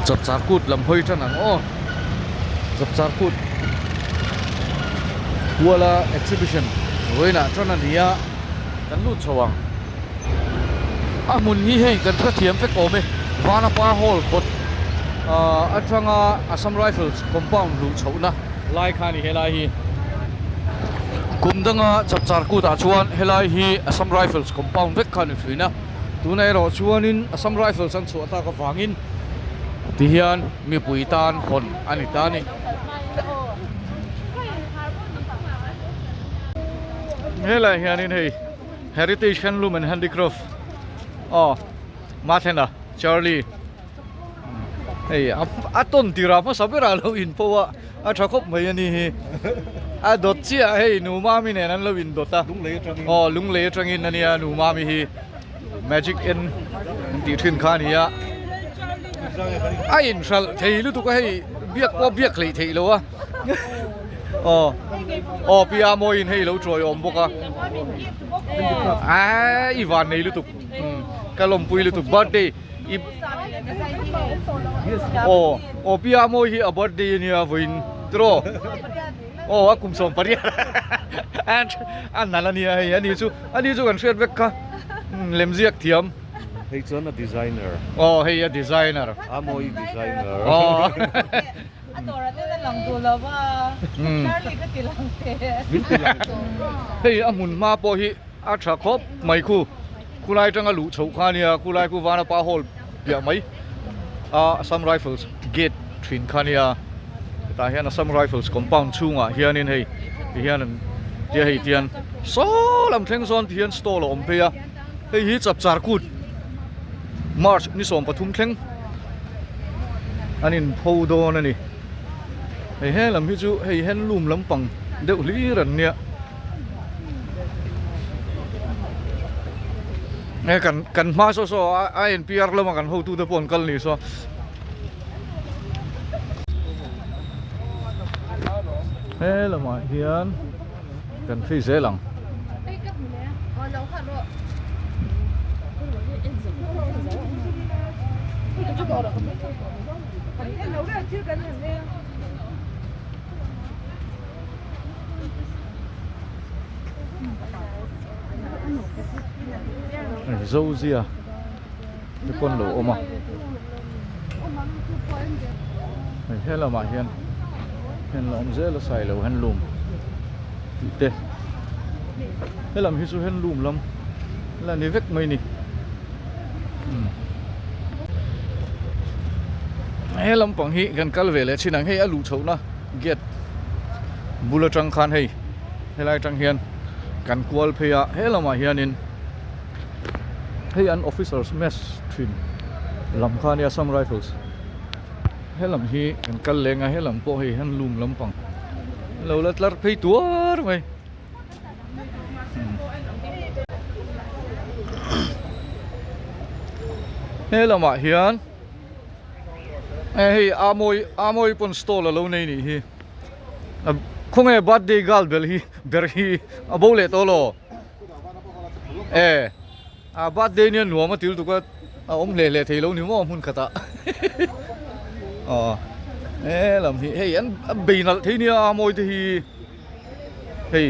Chapchar kut lam hawi tan ang aw. Chapchar kut kuala exhibition vawiinah tan a ni a, kan lut chho ang. A hmun hi hei kan hrethiam vek awm e, Vanapa Hall kawt atanga Assam Rifles compound luh chhohna lai kha a ni helai hi. Kum danga Chapchar kutah chuan helai hi Assam Rifles compound vek kha a ni thin a. Tunah erawh chuanin Assam Rifles an chhuah tak avangin tihian mipui tan hawn a ni ta a ni. Helaiah hianin hei Heritage Handloom and Handicraft aw Mathena Charlie hei a tawn tirah hmasa berah lo inpho a a tha khawp mai a ni hi a dawt chiah hei nu mami nen an lo indawt a aw lunglei atangin a nia nu mami hi magic en an tih thin kha a ni a a inhralh thei lutuk a hei biak pawh a biak hleih theih loh a aw aw pi a mawiin hei lo chawi awm bawk a aa i van nei lutuk ka lawmpui lutuk birthday i aw aw pi a mawi hi a birthday a nia vawiin tiraw aw a kum 18 a nalh a nia hei ani chu ani chu kan hriat vek kha lemziak thiam. Hei chuan a designer. Aw hei a designer. A mawi designer. Aw. A dawrah ten a lang duh lo va, Charlie ka ti lang teh. Min ti lang. Hei a hmun hma pawh hi a tha khawp mai khu. Khulai atanga luh chhoh kha ania, khulai khu Vanapa Hall piah mai a Assam Rifles gate thin kha ania. Hetah hian Assam Rifles compound chhungah hianin hei ti hian an tia hei tian saw lam thleng sawn ti hian stall a awm phei a. Hei hi Chapchar Kut March ni 13 thleng an inpho dawn a ni. Hei he lam hi chu hei handloom lampang deuh hlir an nia. He kan kan hma saw saw a INPR lama kan hotute pawh an kal ni saw. He lamah hian kan phei zel ang. Zozia te pawn lo awm a hei he lamah hian heng la awm zel a sailo handloom tih te helam hi chu handloom lam la ni vek mai ni he lampang hi kan kal ve leh chin ang hei a luh chhohna gate bul atang khan hei helai atang hian kan kual phei a he lamah hianin hei an officers mess thin lam kha ania Assam Rifles helam hi kan kal leng a helam pawh hei handloom lampang lo la tlar phei tuar mai. He lamah hian hei a mawi a mawi pawn stall a lo nei nih hi khawnge birthday girl ber hi ber hi a bo leh tawh lo e a birthday nia nuam a til tuk a a awm hle hle thei lo ni maw hmun khatah aw he lam hi hei an bei nalh thei nia a mawi te hi. Hei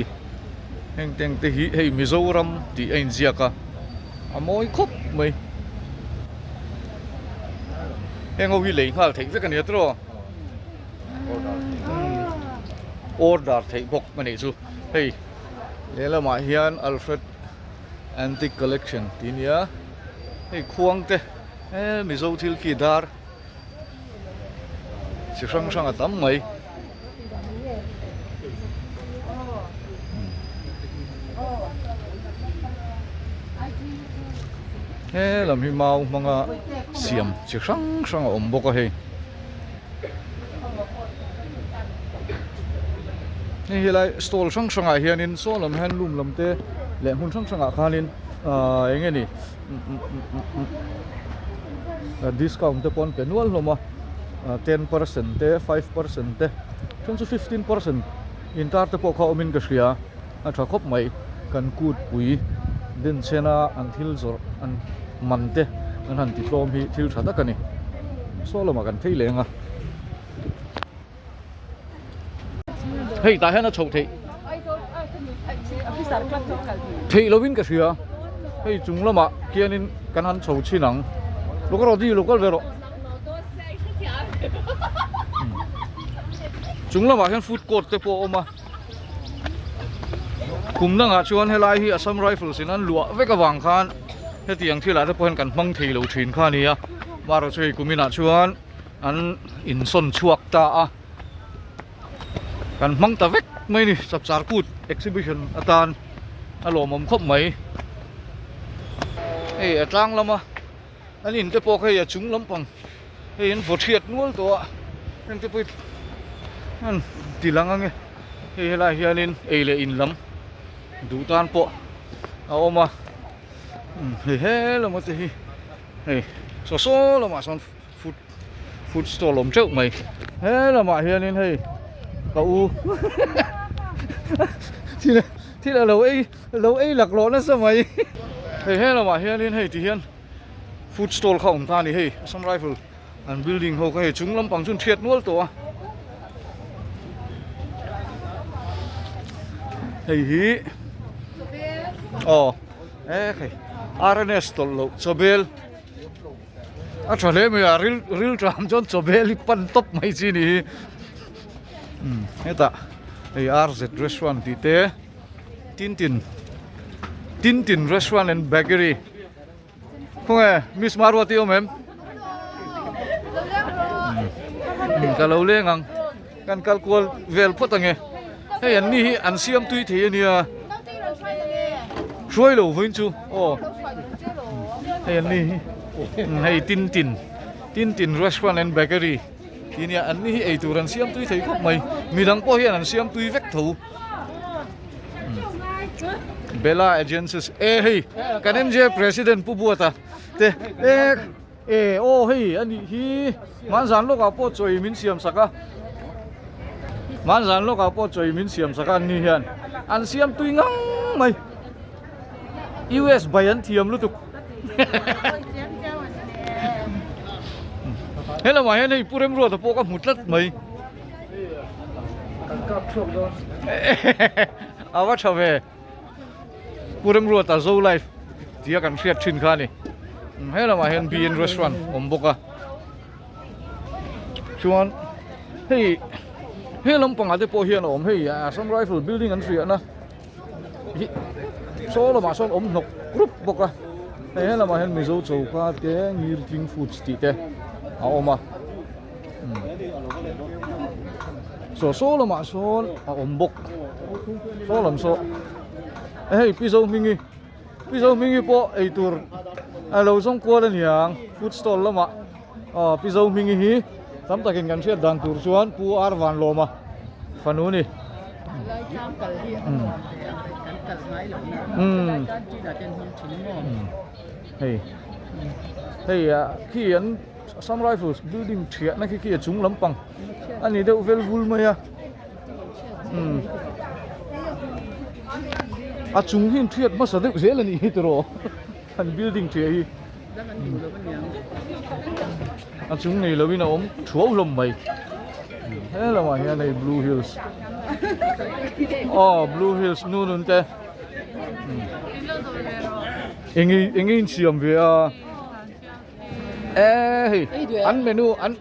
heng teng te hi hei Mizoram tih a inziak a a mawi khawp mai heng ho hi lei nghal theih vek a ni a tiraw order theih bawk a nih chu hei lehlamah hian Alfred Antique Collection tih a nia hei khuang te he Mizo thil khi dar chi hrang hrang a tam mai. He lam hi mau hmanga siam chi hrang hrang a awm bawk a hei. Hei helai stall hrang hrangah hianin saw lam handloom lam te leh hmun hrang hrangah khanin ahh eng nge ni discount te pawh an pe nual hlawm a. 10% te 5% te then chu 15% intar te pawh kha awmin ka hria a tha khawp mai kan kut pui denchhena an thil zawrh an man te an han ti tlawm hi thil tha tak a ni. Saw lamah kan phei leng a. Hei tah hian a chhoh theih. Theih lovin ka hria. Hei chung lamah khianin kan han chho chhin ang. Lo ka rawh di lo kal ve rawh. Chung lamah hian food court te pawh a awm a. Kum dangah chuan helai hi Assam Rifles in an luah vek avang khan hetiang thilah te pawh hian kan hmang thei lo thin kha a ni a. Marawh chu hei kuminah chuan an insawn chhuak ta a. Kan hmang ta vek mai a ni Chapchar Kut exhibition atan a lawmawm khawp mai. Hei a tlang lama an in te pawh kha hei a chung lampang hei an vaw thiat nual tawh a heng te pawh hi an ti lang ang e hei helai hianin ei leh in lam duh tan pawh a awm a hei he lama te hi hei saw saw lamah sawn food food stall awm teuh mai he lamah hianin hei ka u thil thil a lo ei lo ei laklawh nasa mai hei he lamah hianin hei ti hian food stall kha awm ta a ni hei Assam Rifle an building ho kha hei chung lampang chu an thiat nual tawh a hei hi aw e hei R N S tawlh loh chawbel a tha hle mai a ril ril tram chuan chawbel hi pan tawp mai chi ni hi umm hetah hei R Z restaurant tih te Tintin Tintin restaurant and bakery khawnge Miss Maruati awm em umm ka lo leng ang kan kal kual vel phawt ange hei an ni hi an siam tui thei ania hruai lo vawiin chu aw hei an ni hi hei Tintin Tintin restaurant and bakery tih ania an ni hi eitur an siam tui thei khawp mai midang pawh hian an siam tui vek tho. Bella Agencies e hei kan MJ President Pu Buata te e e aw hei a nih hi hmanzan lawkah pawh chawi min siam sak a hmanzan lawkah pawh chawi min siam sak a an ni hian an siam tui ngang mai US bai an thiam lutuk he lamah hian hei Pu Remruata pawh ka hmu tlat mai. Kan kap chhuak dawn. A va tha ve. Pu Remruata Zo Life tia kan hriat thin kha a ni. He lamah hian BN Restaurant awm bawk a. Chuan hei he lampangah te pawh hian a awm hei Assam Rifle building an hriahna hi saw lamah sawn awm hnawk rup bawk a. Hei he lamah hian Mizo choka te Ngirtling Foods tih te a awm a. Saw saw lamah sawn a awm bawk saw lam saw hei pi zo hmingi pi zo hmingi pawh eitur a lo zawng kual a niang food stall lamah aw pi zo hmingi hi tam takin kan hriat dan tur chuan pu ar van lawma fanu a ni. Hei hei ah khi an. Assam Rifles building thiahna khi khi a chung lampang a ni deuh vel vul mai a umm a chung hi an thiat hmasa deuh zel a nih hi tiraw an building thiah hi a chung nei lovin a awm thuau hlawm mai he lamah hian hei Blue Hills aw Blue Hills nu nun te eng eng a insiam ve a. E hei an menu an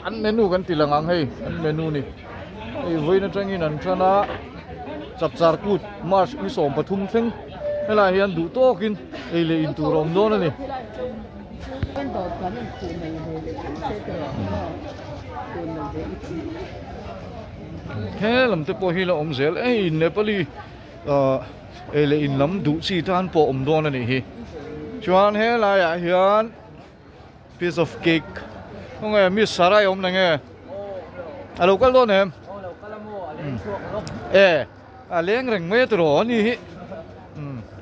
an menu kan ti lang ang hei an menu ni hei vawiin atangin an tan a chapchar kut march ni 13 thleng helaiah hian duh tawkin ei leh in tur a awm dawn a ni. He lam te pawh hi la awm zel hei Nepali ahh ei leh in lam duh chi tan pawh awm dawn a nih hi chuan helai ah hian piece of cake khawnge miss sarai a awm na nge a lo kal dawn em e a leng reng mai a tiraw a ni hi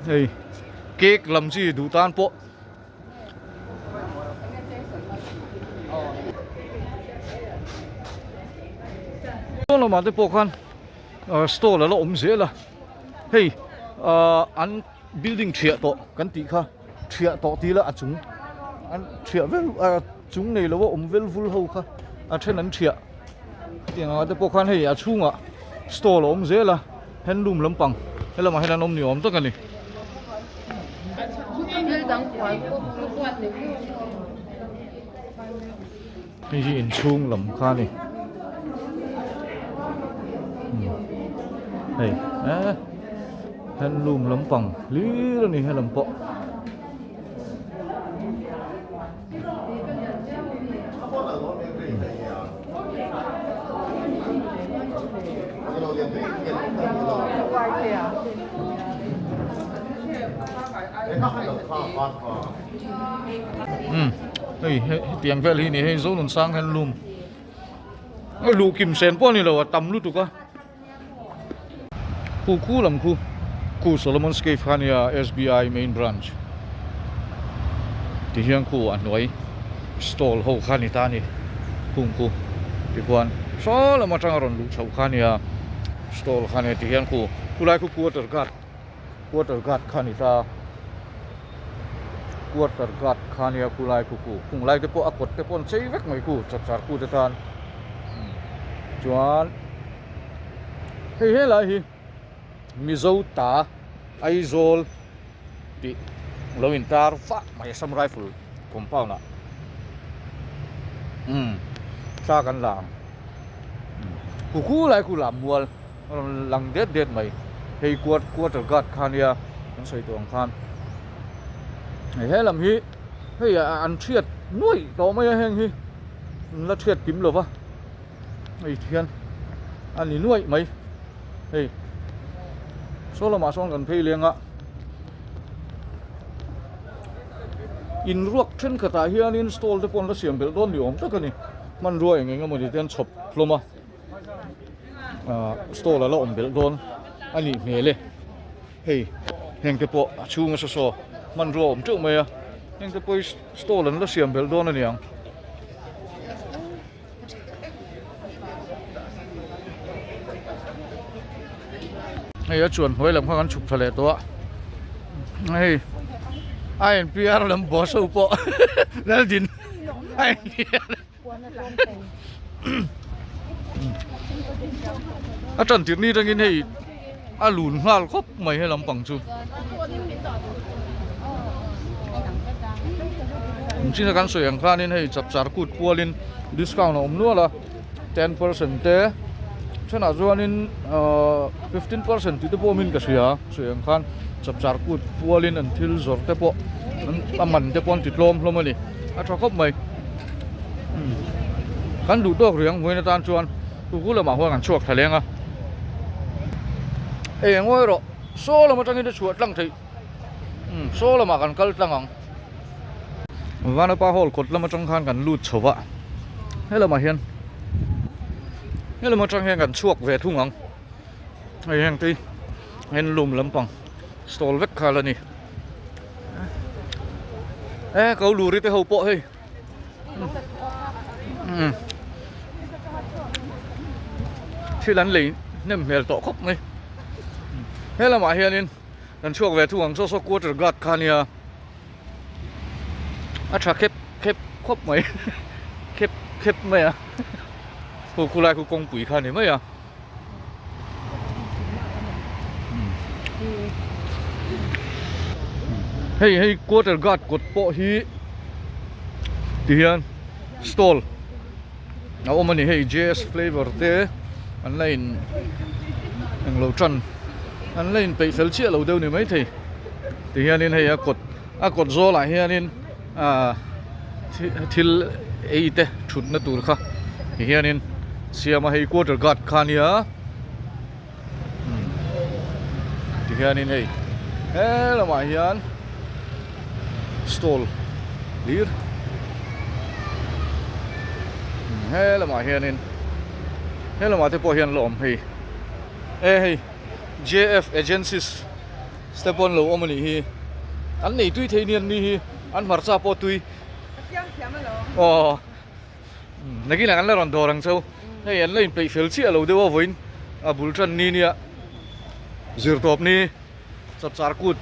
hei cake lam chi duh tan pawh. Lamah te pawh khan. Stall a la awm zel a hei ahh an building thiah tawh kan tih kha thiah tawh tih lah a chung an thiah vel a chung nei lo a awm vel vul ho kha a then an thiah tiang ang ah te pawh khan hei a chhungah stall a awm zel a handloom lampang helamah hian an awm ni awm tak a ni. Hei hi inchhung lam kha a ni hei eh handloom lampang hlir a ni helam pawh. Hei hetiang vel hi ni hei Zonunsang handloom a luh kim sen pawh a ni lo a tam lutuk a khu khu lam khu khu Solomon's Cave kha ania S_B_I main branch ti hian khu a hnuai stall ho kha a ni ta a ni khung khu tikhuan saw lam atanga rawn luh chhoh kha a nia stall kha a nia ti hian khu khulai khu quarter guard quarter guard kha a ni ta quarter guard kha a nia khulai khu khu khung lai te pawh a kawt te pawh an chei vek mai khu chapchar khu te tan chuan hei helai hi Mizo ta Aizawl tih lo intar vah mai Assam Rifle compound ah umm thla kan la ang khu khu lai khu lam mual a rawn lang det det mai hei quarter guard kha nia kan sawi tawh ang khan hei helam hi hei an thiat nuaih tawh mai a heng hi an la thiat kim lo va. Hei hian a ni nuaih mai hei saw lamah sawn kan phei leng a in ruak thenkhatah hianin stall te pawh an la siam belh dawn ni awm tak a ni hmanrua eng eng emawni te an chhawp hlawm a ah stall a la awm belh dawn a nih hmel e hei heng te pawh a chhung a saw saw hmanrua a awm teuh mai a heng te pawh hi stall an la siam belh dawn a ni ang. Hei a chuan hnuai lam kha kan chhuk thla leh tawh a hei I_N_P_R lam boss ho pawh Laldin I_N_P_R a tan tirh ni atangin hei a lun nghal khawp mai he lampang chu. China kan sawi ang khanin hei chapchar kut kualin discount a awm nual a 10% te thenah chuanin ahh 15% tih te pawh awmin ka hria sawi ang khan chapchar kut kualin an thil zawrh te pawh a man te pawh an ti tlawm hlawm a ni a tha khawp mai kan duh tawk riang vawiin atan chuan Kukul lamah huan kan chhuak thla leng a eng ngawi rawh saw lam atangin a chhuah tlang theih umm saw lamah kan kal tlang ang Vanapa hall kawt lam atang khan kan lut chho va helamah hian helam atang hian kan chhuak ve thung ang hei heng te hi handloom lampang stall vek kha la ni e ko luri te ho pawh hei. Thil an lei hnem hmel tawh khawp mai he lamah hianin kan chhuak ve thung ang saw saw quarter guard kha ania a tha khep khep khawp mai khep khep mai a khu khulai khu kawngpui kha a ni mai a. Hei hei quarter guard kawt pawh hi ti hian stall a awm a ni hei J_S flavour te an la in englo tan an la in peih fel chiah lo deuh ni maithei ti hianin hei a kawt a kawt zawlah hianin ah thil ei te thutna tur kha ti hianin siam a hei quarter guard kha ania ti hianin hei he lamah hian stall hlir he lamah hianin he lamah te pawh hian la awm hei e hei J_F agencies step pawn lo awm a nih hi an nei tui thei anian mi hi an hmarcha pawh tui aw nakinah kan la rawn dawr ang cheu hei an la inpeih fel chiah lo deuh a vawiin a bul tan ni nia zirtawp ni chapchar kut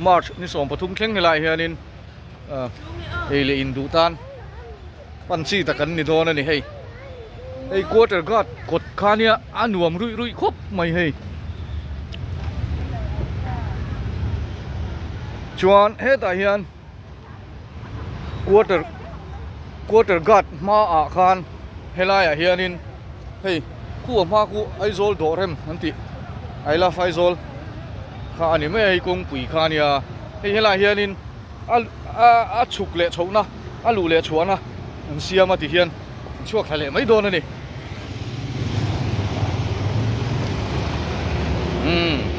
march ni 13 thleng helaiah hianin. Ei leh in duh tan pan chi tak an ni dawn a ni hei. Hei quarter guard kawt kha nia a nuam ruih ruih khawp mai hei. Chuan hetah hian quarter quarter guard hmaah khan helaiah hianin hei khu a hma khu Aizawl dawhrem an tih I love Aizawl kha a ni mai a hei kawngpui kha a nia hei helaiah hianin a a a chhuk leh chhohna a luh leh chhuahna an siam a ti hian an chhuak thla leh mai dawn a ni. Umm.